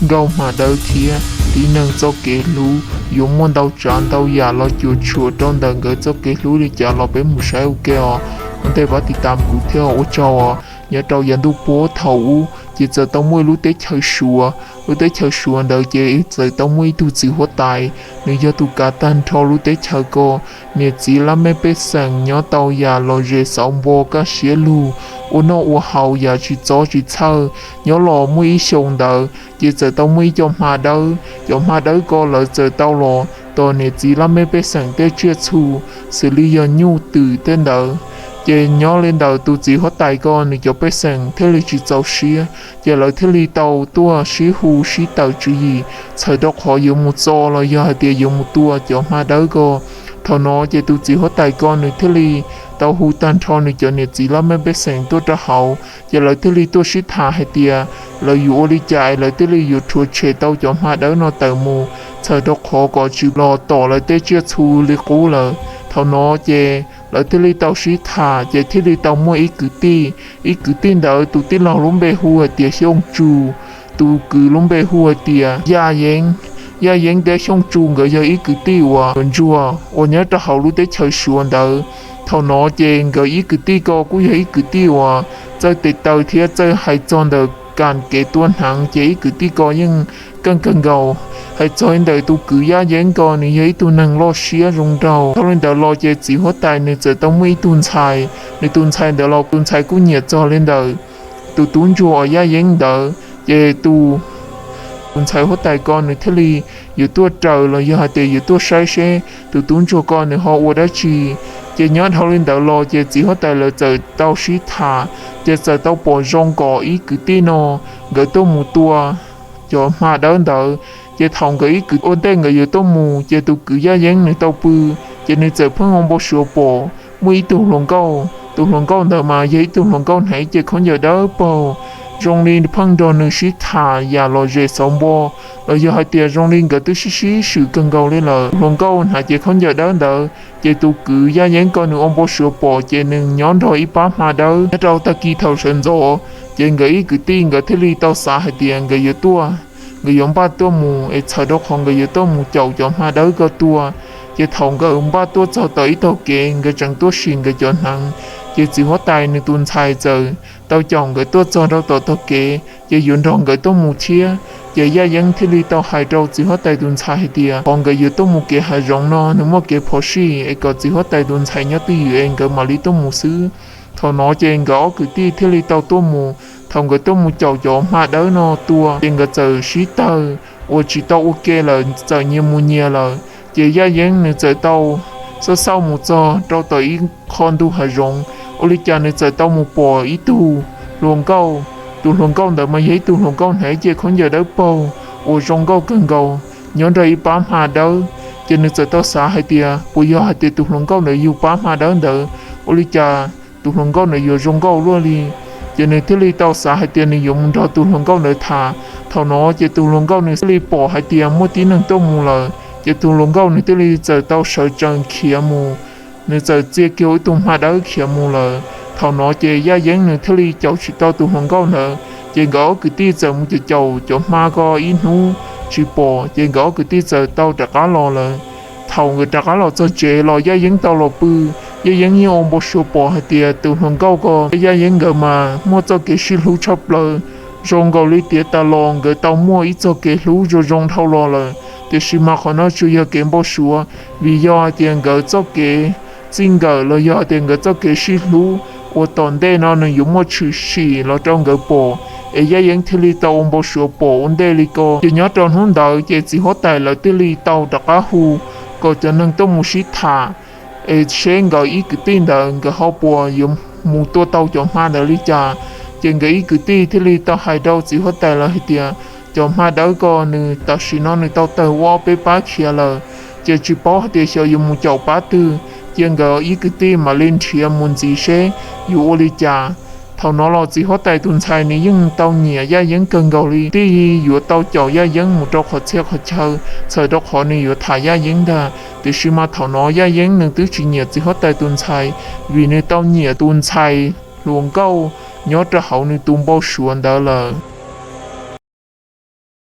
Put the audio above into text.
nkauj hma dawb thiab tib neeg txoj kev hlub yuav muaj ntau tsav ntau yam los cuam tshuam rau ntawm nkawd txoj kev hlub li cas los peb mus saib ua ke os. Ua ntej pab tiv tam kuv thiab ua tsaug os. Nyob rau yav ntuj puag thaum ub ces txawm tau muaj ib lub teb chaws Suav. Lub teb chaws Suav ntawd ces txawm tau muaj ib tug txiv huab tais, nws yog tus kav tag nrho lub teb chaws ko. Niam txiv laj mej pej xeem nyob tau yam lom zem xauv npo kaj siab lug, ua noj ua haus yam tsis txob tsis txhawj. Nyob los muaj ib xyoos ntawd ces txawm tau muaj ib co hma dawb. Cov hma dawb ko lawv txawm tau los tom niam txiv laj mej pej xeem tej tsiaj txhu, xws li yog nyuj twm tej ntawd. Ces nyob li ntawd tus txiv huab tais ko nws cov pej xeem thiaj li tsis txaus siab, ces lawv thiaj li tau tuaj sib hu sib tawm tswv yim txhawm rau qhov yuav mus txo los yog hais tias yuav mus tua cov hma dawb ko. Thaum no ces tus txiv huab tais ko nws thiaj li tau hu tag nrho nws cov niam txiv laj mej pej xeem tuaj rau hauv, ces lawv thiaj li tuaj sib tham hais tias lawv yuav ua li cas es lawv thiaj li yuav rhuav tshem tau cov hma dawb no tawm mus, txhawm rau qhov kom tsis los tom lawv tej tsiaj txhu li qub lawm. Thaum no ces lawv thiaj li tau sib tham ces thiaj li tau muaj ib kwv tij. Ib kwv tij ntawd tus tij laug lub npe hu hais tias Xyooj Tsu, tus kwv lub npe hu hais tias Yaj Yeeb. Yaj Yeeb thiab Xyooj Tsu nkawd yog ib kwv tij uas ntsuag uas nyob rau hauv lub teb chaws Suav ntawd. Thaum no ces nkawd ib kwv tij ko kuj yog ib kwv tij uas txawj tes taw thiab txawj hais txog ntawm kam kev tua hneev, ces ib kwv tij ko yeej keej kawg nkaus. Hais txog li ntawm tus kwv Yaj Yeeb ko nws yog ib tug neeg loj siab zoo nraug. Dhau li ntawd los ces txiv huab tais nws txawm tau muaj ib tug ntxhais. Nws tus ntxhais ntawd los tus ntxhais kuj nyiam txog li ntawm tus tub ntsuag uas Yaj Yeeb ntawd, ces tus tus ntxhais huab tais ko nws thiaj li yuav tuaj raws los yog hais tias yuav tuaj saib seb tus tub ntsuag ko nws ho ua dab tsi. Ces nyob dhau li ntawd los ces txiv huab tais lawv txawm tau sib tham, ces txawm tau pom zoo kom ib kwv tij no nkawd tuaj mus tua cov hma dawb ntawd. Ces thaum nkawd ib kwv ua ntej nkawd yuav tuaj mus ces tus kwv Yaj Yeeb nws tau pw, ces nws txawm pheej ua npau suav pom muaj ib tug hluas nkauj. Tus hluas nkauj ntawd mas yog ib tug hluas nkauj hnav ib ce khaub ncaws dawb paug, zoo li pheej nrog nws sib tham yam lom zem xauv npo, los yog hais tias zoo li nkawd twb sib sib swm kawg nkaus li lawm. Hluas nkauj hnav cev khaub ncaws dawb ntawd, ces tus kwv Yaj Yeeb ko nws ua npau suav pom ces nws nyob nrog ib pab hma dawb. Nyob rau tag kis thaum sawv ntxov, ces nkawd ib kwv tij nkawd thiaj li tau xav hais tias nkawd yuav tuaj, nkawd yuav npaj tuaj mus es txhawm rau qhov nkawd yuav tuaj mus caum cov hma dawb ko tua. Ces thaum nkawd npaj tuaj txog tom ib tog kev, nkawd tseem tuaj sim nkawd cov hneev, ces txiv huab tais nws tus ntxhais txawm tau caum nkawd tuaj txog rau tom tog kev, ces yuav nrog nkawd tuaj mus thiab. Ces Yaj Yeeb thiaj li tau hais rau txiv huab tais tus ntxhais hais tias qhov nkawd yuav tuaj mus kev hav zoov no nws muaj kev phom sij es kom txiv huab tais tus ntxhais nyob twj ywm es nkawd mam li tuaj mus xwb. Thaum no ces nkawd ob kwv tij thiaj li tau tuaj mus. Thaum nkawd tuaj mus caum cov hma dawb no tua, ces nkawd txawm sib tawg uas tsis tau ua ke lawm, txawm nyias mus nyias lawm. Ces Yaj Yeeb nws txawm tau xauj xauj mus txog rau tom ib qho ntug hav zoov, ua li cas nws txawm tau mus pom ib tug hluas nkauj. Tus hluas nkauj ntawd mas yog ib tug hluas nkauj hnav ib ce khaub ncaws dawb paug uas zoo nkauj kawg nkaus, nyob nrog ib pab hma dawb. Ces nws txawm tau xav hais tias puas yog hais tias tus hluas nkauj ntawd yug pab hma dawb ntawd, ua li cas tus hluas nkauj ntawd yuav zoo nkauj luaj li. Ces nws thiaj li tau xav hais tias nws yuav mus nrog tus hluas nkauj ntawd tham. Thaum no ces tus hluas nkauj nws thiaj li pom hais tias muaj tib neeg tuaj mus lawm, ces tus hluas nkauj nws thiaj li txawm tau sawv tsees khiav mus. Nws txawm txia kiag ua ib tug hma dawb khiav mus lawm. Thaum no ces Yaj Yeeb nws thiaj li caum tsis tau tus hluas nkauj ntawd, ces nkawd ob kwv tij txawm mus caum caum cov hma ko ib hnub tsis pom, ces nkawd ob kwv tij txawm tau rov qab los lawm. Thaum nkawd rov qab los txog tsev los Yaj Yeeb tau los pw. Yaj Yeeb yeej ua npau suav pom hais tias tus hluas nkauj ko thiab Yaj Yeeb nkawd mas muaj txoj kev sib hlub tshaj plaws, zoo nkaus li tiav tas los nkawd tau muaj ib txoj kev hlub zoo zoo dhau los lawm. Tiam sis mas qhov no tsuas yog kev npau suav, vim yog hais tias nkawd txoj kev txij nkawm los yog hais tias nkawd txoj kev sib hlub uas tom ntej no nws yuav muaj tshwm sim los rau nkawd pom, es Yaj Yeeb thiaj li tau ua npau suav pom ua ntej li ko. Ces nyob rau hnub ntawd ces txiv huab tais lawv thiaj li tau rov qab hu kom cov neeg tuaj mus sib tham, es seb nkawd ib kwv tij ntawd nkawd ho puas yuav mus tua tau cov hma ntawd li cas. Ces nkawd ib kwv tij thiaj li tau hais rau txiv huab tais lawv hais tias cov hma dawb ko nws tam sim no nws tau tawg ua ob peb pab khiav lawm, ces tsis paub hais tias xyov yuav mus caum pab twg. Ces nkawd ib kwv tij mam li nrhiav mus ntxiv seb yuav ua li cas. Thaum no los txiv huab tais tus ntxhais nws yeej tau nyiam Yaj Yeeb kawg nkaus li, tij yuav tau caum Yaj Yeeb mus rau qhov txhia qhov chaw, txhawm rau qhov nws yuav tham Yaj Yeeb ntag. Tiam sis mas thaum no Yaj Yeeb nws twb tsis nyiam txiv huab tais tus ntxhais, vim nws tau nyiam tus ntxhais hluas nkauj nyob rau hauv nws tus npau suav ntawd lawm.